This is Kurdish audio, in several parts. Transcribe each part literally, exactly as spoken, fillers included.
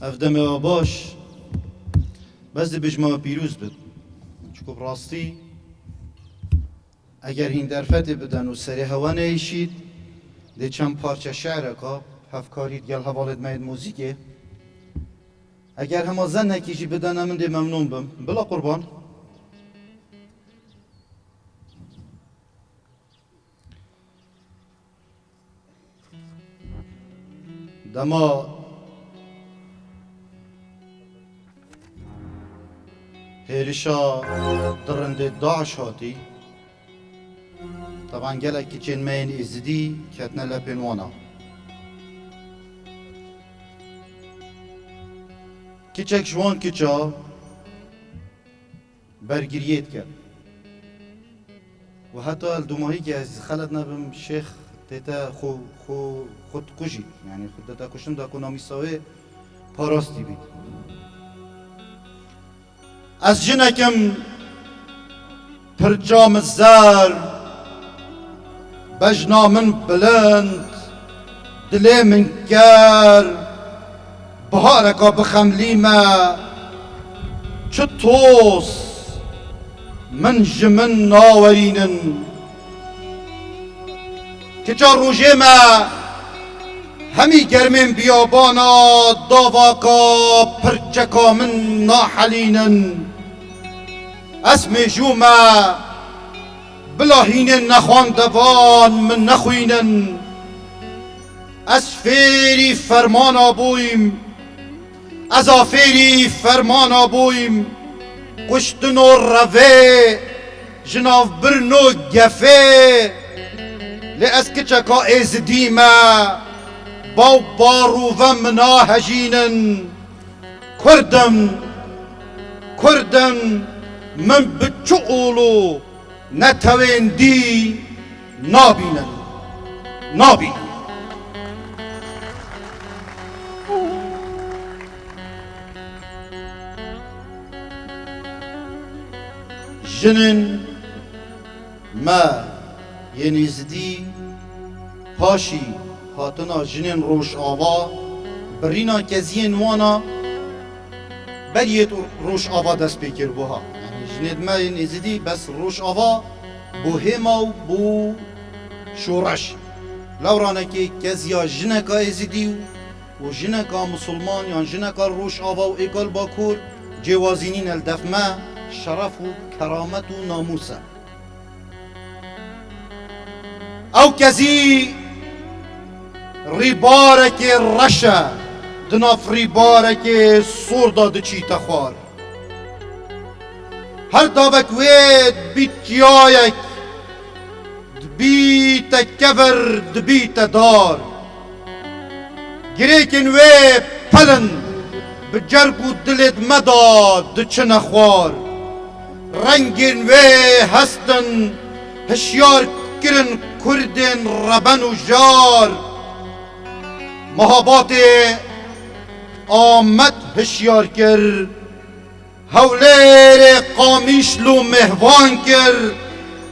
Ev demê we baş, bes dibêjim we pîroz bit. Çiku bi rastî, eger hîn derfetê bidin û serê hewe neyişît, dê çend parçe şi'reka hevkarî digel hevalêt me yê muzîkê. Eger hema zennekî jî bidene min dê memnûn bim. Bila qurban. Dema hêrişa dirindê DAIŞ hatî, teban gelek kiçên me yên Êzidî ketine lepên wana. Kiçek ji wan kiça bergiriyê dike. Û heta li dûmahîkê ez xelet nebim, şêx tête xwe, xwe, xwe dikujî. Yanî xwe dete kuştin da ku namîsa wê parastî bît. Ez jinekim, pirça min zer, bejna min bilind, dilê min ker, bihareka bi xemlî me, çi toz min ji min nawerînin. Kiça rojê me, hemî germên biyabana davaka pirçeka min nahelînin. Ez mêjû me, bila hînên nexwandevan min nexwînin. Ez fêrî fermana bûyim, ez a fêrî fermana bûyim, kuştin û revê, ji nav birn û gefê. Lê ez kiçeka Êzidî me, baw barûve min nahejînin. Kurd im, Kurd im, min bi çi ûlû netewên dî nabînin, nabînin. Jinên me yên Êzidî paşî hatina jinên Rojava, birîna keziyên wana beriyê Rojava dest pê kir buha. Yanî jinêd me yên Êzidî bes Rojava bû hêma û bû şoreş. Lewranekê keziya jineka Êzidî û û jineka misilman yan jineka Rojava û êkal Bakur cêwazî nîne li def me, şeref û keramet û namûs e. Ew kezî rîbarekê reş e, di nav rîbarekê sor de diçîte xwar. Her davek wê dibît çiyayek, dibîte kevir, dibîte dar. Girêkên wê pelin, bi cerg û dilêd me de diçine xwar. Rengên wê hestin, hişyar kirin kurdên reben û jar. Mehabatê Amed hişyar kir, Hewlêrê Qamîşlo mêhvan kir,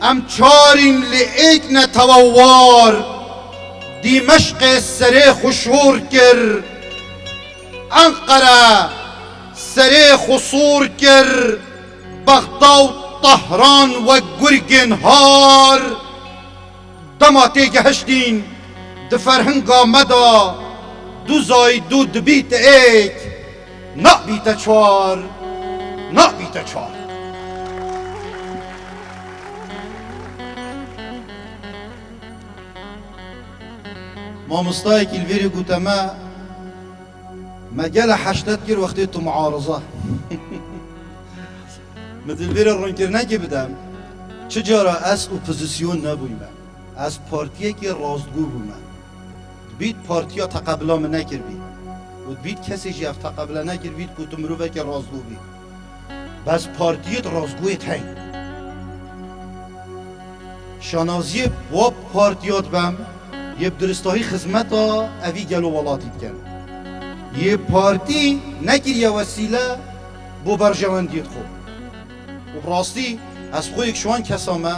em çarîn li êk netewe war. Dîmeşqê serê xwe şor kir, Enqere serê xwe sor kir, Bexda û Tehran wek gurgên har. Dema têgehiştîn di ferhinga me de, du zayî du dibîte êk, nabîte çar, nabîte çar. Mamostayekî li vêrê gote me, Me gele heştet kir wextê tu muariza. Min di vê re ronkirinekê bidem. Çi cara ez opozîsyon nebûyme. Ez partiyekî rastgo bûme. Dibît partiya teqebila min nekiribî. Û dibît kesê jî ev teqebile nekiribît ku tu mirovekî rastgo bî. Bes partiyêt rastgoyêt heyî. Şanaziyê wa partiya dibem, yê bi diristahî xizmeta evî gelo welatî dikin. Yê partî nekiriye wesîle bo berjewendiyêt xwe. Û bi rastî ez xwe yek ji wan kesa me,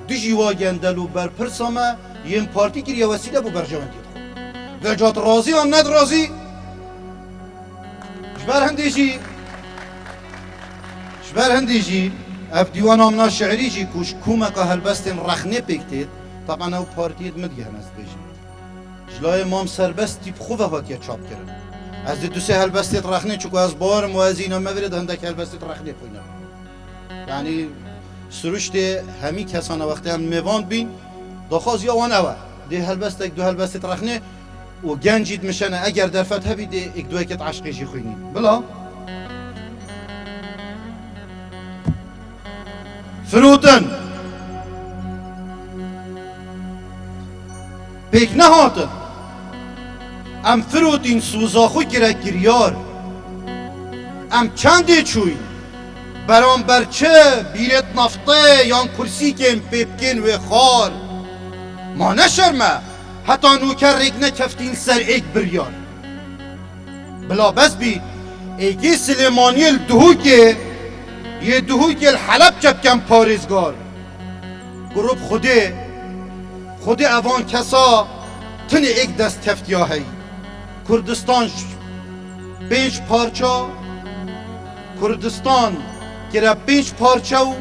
dijî wa gendel û berpirsa me yên partî kiriye wesîle bo berjewendiyêt xwe. Veca tu razî an nedirazî, Ji ber hindê jî, ji ber hindê jî ev dîwana min a şi'rî jî ku ji kûmeka helbestên rexnê pêk têt, taban ew partiyê di min digihne ez dibêjim. Ji layê Mam Serbest tî bi xwe ve hatiye çapkirin. Ez dê du sê helbestê rexnê, çunku ez bawerim û ez îna me virê de hindek helbestê rexnê xwîne. Yanî siruştê hemî kesana wextê em mêvan bîn, daxwaziya wan ew e. Dê helbestek, du helbestê rexnê û gencî dimişene, eger derfet hebî dê êk duwekê eşqê jî xwînî. Bila. Firotin. Pêk nehatin. Em firotîn, soza xwe kire kiryar. Em çendê çûyîn. Beramber çi bîrêt naftê yan kursîkên pê bikên wê xar. Ma ne şerm e, heta nûke rêk nekeftîn ser êk biryar. Bila bes bî, êkê Silêmaniyê li Duhokê, yê Duhokê li Helebçe bikin parêzgar. Ku rû bi Xwedê, Xwedê evan kesa tinê êk destkeftiya heyî. Kurdistan ş-, pênc parça, Kurdistan kire pênc parça û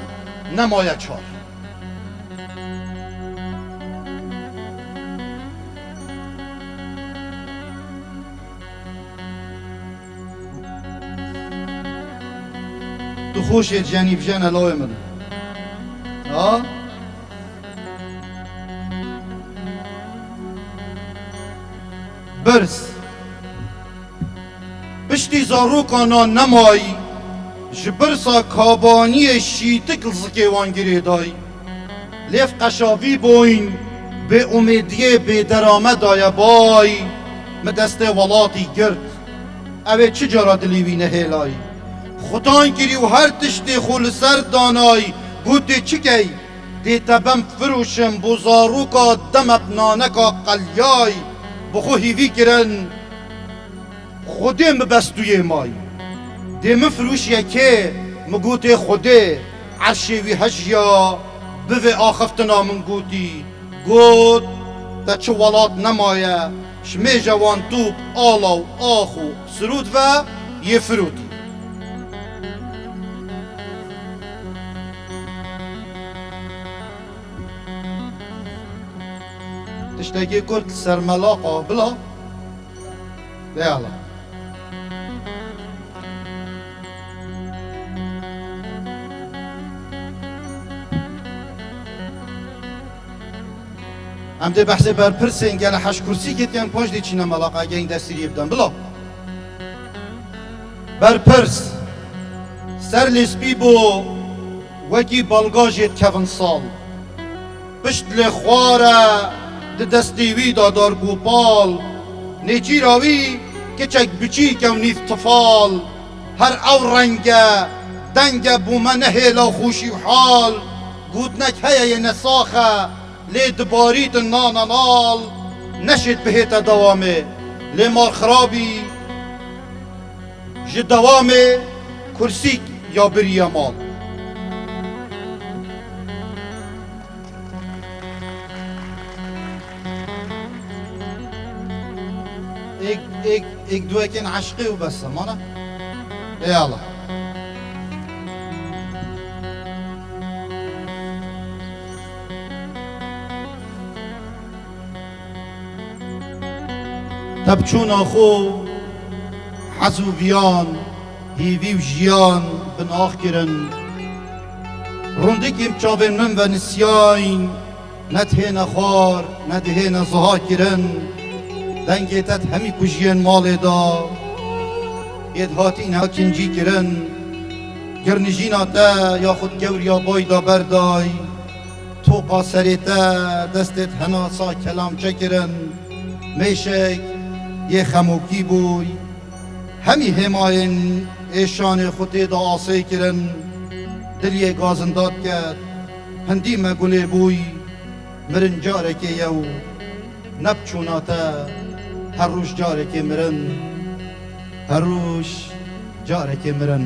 nemaye çar. Tu xweşê cenî bijene lawê min. Ha? Birz. Piştî zarokana nemayî, ji birsa kabaniyê şîtik li zikê wan girêdayî. Lêv qeşavî bûyn, bêumêdiyê bêderame daye bay, min destê welatî girt. Ew ê çi cara dilê wî nehêlayî. Xudan kirî û her tiştê xwe li ser danayî, gotê çi key? Dê te bem firûşim bo zaroka deme bi naneka qelyay, bi xwe hîvî kirin. Xwedê mi bestûyê may. Dê min firûşiye kê, mi gotê Xwedê, erşê wî hejiya, bivê axiftina min gotî. Got, te çi welat nemaye, ji mêje wan top, ala û ax û sirût ve yê firotî. Tiştekî kurt ser melaqa bila. Eyvallah. Em dê behsê berpirsên gele heş kursî ketiyen, paş dê çîne melaqa geng destîriyê bidan. Bila. Berpirs. Ser lê spî bo. Wekî balgajê dikevin sal. Pişt lê xwar e, di destê wî de dar gopal. Nêçîra wî kiçek biçîk e û nîv tifal. Her ew reng e, deng e bo me nehêla xweşî û hal. Gotinek heye yê nesax e, lê dibarîtin nana nal. Neşêt bihête dewamê, lê malxirabî ji dewamê kursîk ya biriye mal. Êk, êk, êk duwekên eşqê û bes e, mane? Ê Allah. Te bi çûna xwe hez û viyan, hîvî û jiyan bi nax kirin. Rûndikî bi çavên min ve nisiyayîn, ne dihêne xwar, ne dihêne ziha kirin. Dengê te di hemî kujiyên malê de yê dihatîne kincî kirin. Girnijîna te yaxud gewriya bay de berday. Topa serê te destê di henasa kelamçe kirin, mêşek yê xemokî bûy. Hemî hêmayên êşanê xwe tê de asê kirin, dil yê gazinda diket, hindî me gulê bûy, mirin carekê ye û ne bi çûna te her roj carekê mirin, her roj carekê mirin.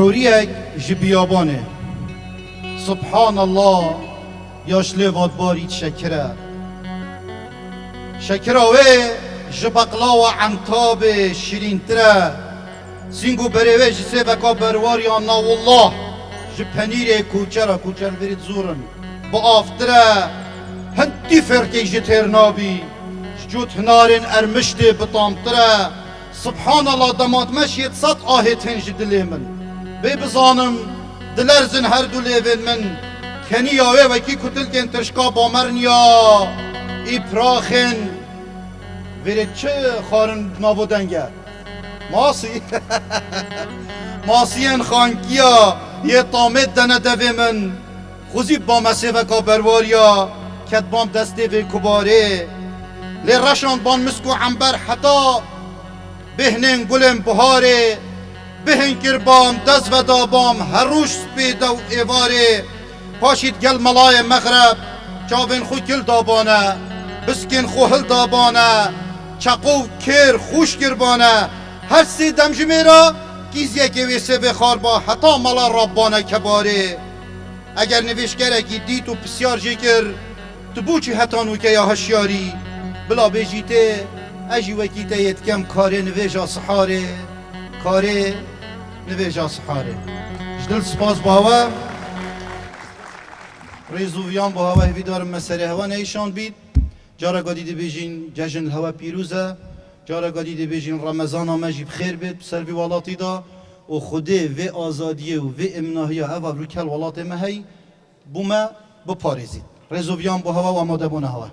Goriyek ji biyabanê. Subhanallah, ya ji lê vatbarî şekir e. Şekira wê ji beqlawa entabê şirîntir e. Sîng û berê wê ji sêveka berwar ya nawullah ji penîrê koçer a, koçer verî zûr in, bi avtir e. Hindî ferqê ji têr nabî, ji cot hinarên ermiştê bi tamtir e. Subhanallah, demat me şêt sed ahêtin ji dilê min. Bê bizanim, dilerzin her du lêvên min. Keniya wê wekî kutilkên tirşka bamerniya î piraxên. Vêrê çi xwarin navo deng e? Masî. Masiyên xankiya yê tamêt dene devê min. Xwezî ba me sêveka berwariya ket bam destê vê kubarê. Lê reşan ban misk û ember heta bêhnên gulên buharê. Bihin kir bam, dest veda bam, her roj spê dew êvarê. Paşî digel melayê mexreb, çavên xwe kil dabane, biskên xwe hil dabane, çeqo û kêr xûş kirbane. Her sê demjimêra kîzyekê wê sêvê xar ba, heta mela rabbane kebarê. Eger nivêjkerekî dît û pisyar jê kir, tu bo çi heta nûke ya hişyarî? Bila bêjî tê, ez jî wekî te yê dikem karê nivêja siharê, karê nivêja siharê. Ji dil spas bo hewe. Rêz û viyan bo hewe, hêvîdarim me serê hewe neyşand bît. Careka dî dibêjin cejin li hewe pîroz e. Careka dî dibêjin Remezana me jî bi xêr bêt bi ser vî welatî de û Xwedê vê azadiyê û vê emnahiya ev evrûkel welatê me hey bo me biparêzît. Rêz û viyan bo hewe û amadebûna hewe.